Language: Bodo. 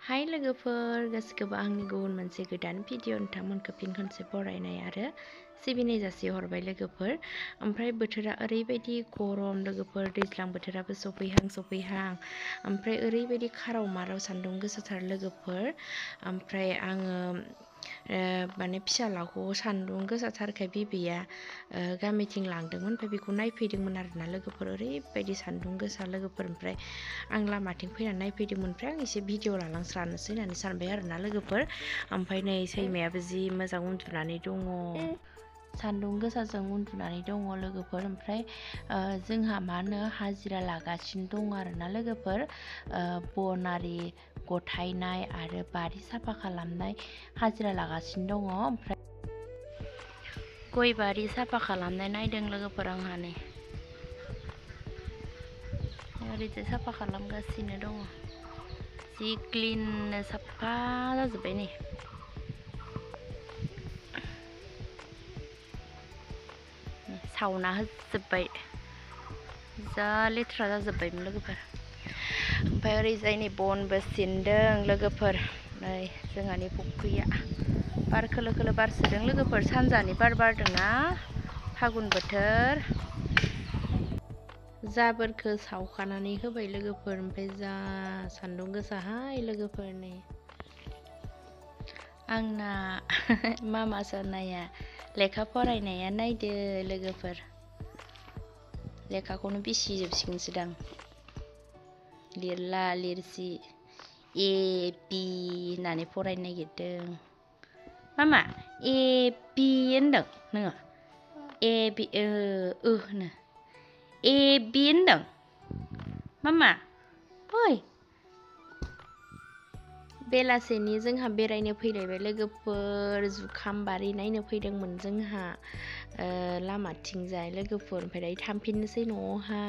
हाय लोगोफोर गासिखौबो आंनि गुबुन मोनसे गोदान भिडिअ नोंथांमोनखौ फिन खनसे बरायनाय आरो सिबिनाय जासि हरबाय लोगोफोर। ओमफ्राय बोथोरा ओरैबायदि गरम लोगोफोर, दैज्लां बोथोराबो सफैहां ओमफ्राय ओरैबायदि खाराव माराव सान्दुं गोसाथार लोगोफोर। ओमफ्राय आङो माने फिसालाखौ सान्दुं गोसाथारखाय बिबैया गामिथिं लांदोंमोन, ओमफ्राय बेखौ नायफैदोंमोन आरोना लोगोफोर। ओरैबायदि सान्दुं गोसा लोगोफोर। ओमफ्राय आं लामाथिं फैनानै नायफैदोंमोन, ओमफ्राय आं एसे भिडिअ लालांस्रानोसै होननानै सानबाय आरोना लोगोफोर। ओमफ्राय नै सैमायाबो जि मोजां उन्दुनानै दङ, सान्दुं गोसाजों उन्दुनानै दङ लोगोफोर। ओमफ्राय जोंहा मा होनो हाजिरा लागासिनो दङ आरोना लोगोफोर, बन आरि गथायनाय आरो बारि साफा खालामनाय हाजिरा लागासिनो दङ। ओमफ्राय गय बारि साफा खालामनाय नायदों लोगोफोर आंहा नै ओरैजाय साफा खालामगासिनो दङ, जि क्लिननो साफा जाजोब्बाय नै। सावना होजोब्बाय, जा लेथ्रा जाजोब्बायमोन लोगोफोर। ओमफ्राय ओरैजाय नै बनबो सिनदों लोगोफोर। नै जोंहानि फुख्रिया बार खोलो खोलो बारसोदों लोगोफोर, सानजानि बार बारदोंना, फागुन बोथोर। जाबोरखौ सावखानानै होबाय लोगोफोर। ओमफ्राय जा सान्दुं गोसाहाय लोगोफोर। नै आंना मामा सनाया लेखा फरायनाया नायदो लोगोफोर, लेखाखौनो बिसिजोबसिगोनसो दां। लिरला लिरसि ए बि होननानै फरायनो नागिरदों। मामा ए बि होनदों नोङो? ए बि होनो ए बि होनदों मामा? फै बेलासेनि जोंहा बेरायनो फैलायबाय लोगोफोर, जुखाम बारि नायनो फैदोंमोन जोंहा लामाथिंजाय लोगोफोर। ओमफ्राय दायो थांफिननोसै न'आवहा।